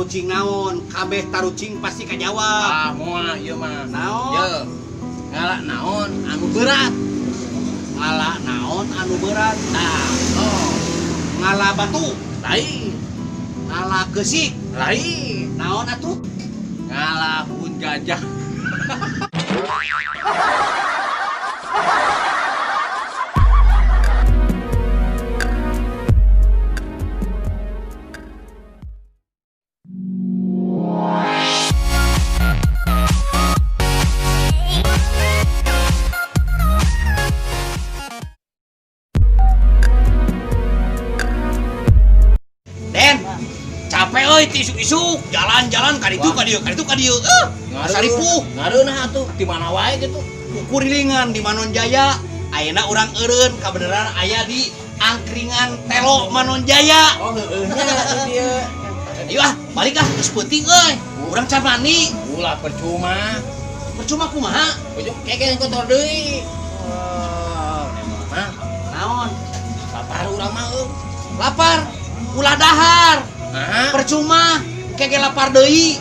Tarucing naon? Kabeh tarucing pasti kajawab. Ah, moal ieu mah. Naon? Ye. Ngala naon anu berat? Ngala naon anu berat? Nah, oh, Ngala batu, lain. Ngala keusik. Lain. Naon atuh? Ngala hun gajah. Den, capek euy ti isuk-isuk, jalan-jalan ka ditu ka dieu, ka ditu ka dieu. Asa ripuh. Ngareunah atuh di mana wae gitu. Kukurilingan di Manonjaya, ayeuna urang eureun kabeneran aya di angkringan Telo Manonjaya. Oh, heueuh nya di dieu. Ayo ah, balik ah, geus peuting euy. Urang can mandi. Ulah percuma. Percuma kumaha? Ujung keke kotor deui. Oh, Mah, naon? lapar urang mah euy. Lapar, ulah dahar. Nah, Percuma, keke lapar deui.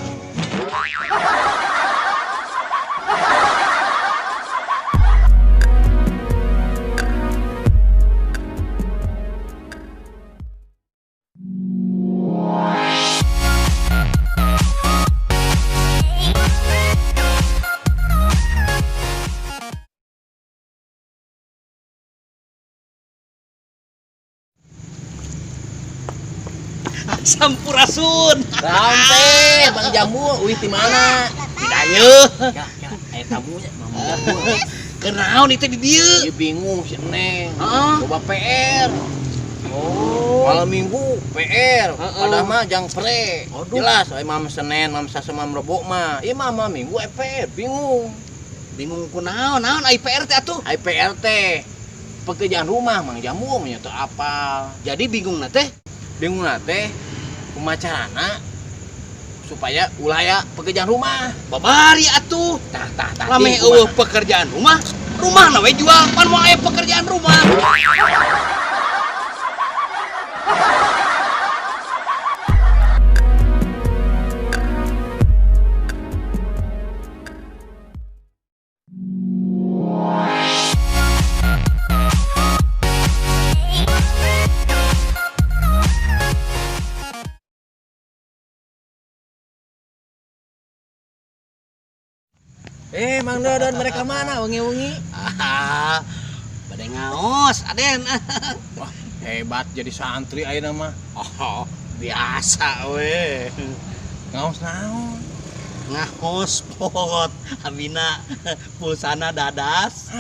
Sampurasun. Rampe, Bang Jambu, uih di mana? Pidayeuh. Ya, ya, aya tamunya, Mang Jambu. Kenaon itu di dieu? Ieu bingung si Neng. Heeh. Coba PR. Oh. Malam Minggu PR, Heeh. padahal mah jang pre. Aduh. Jelas, aya mam Senin, mam Selasa, mam Rebo mah. Ieu mah mam Minggu aya PR, bingung. Bingung kunaon, naon ai PR teh atuh? Aya PR teh pekerjaan rumah Mang Jambu mah teu apal. Jadi bingung na teh. Bingung na teh kumaha carana supaya ulah aya pekerjaan rumah. Babari atuh. Tah tah tah. Lame Ting, eueuh kumaha? pekerjaan rumah, rumah na we jual, pan moal aya pekerjaan rumah. Mang Dodon mereka mana wengi-wengi? Ah, bade ngaos, Aden. Wah, hebat jadi santri ayeuna mah. Oh, biasa we. Ngaos naon? Ngaos pot, abina pulsana dadas.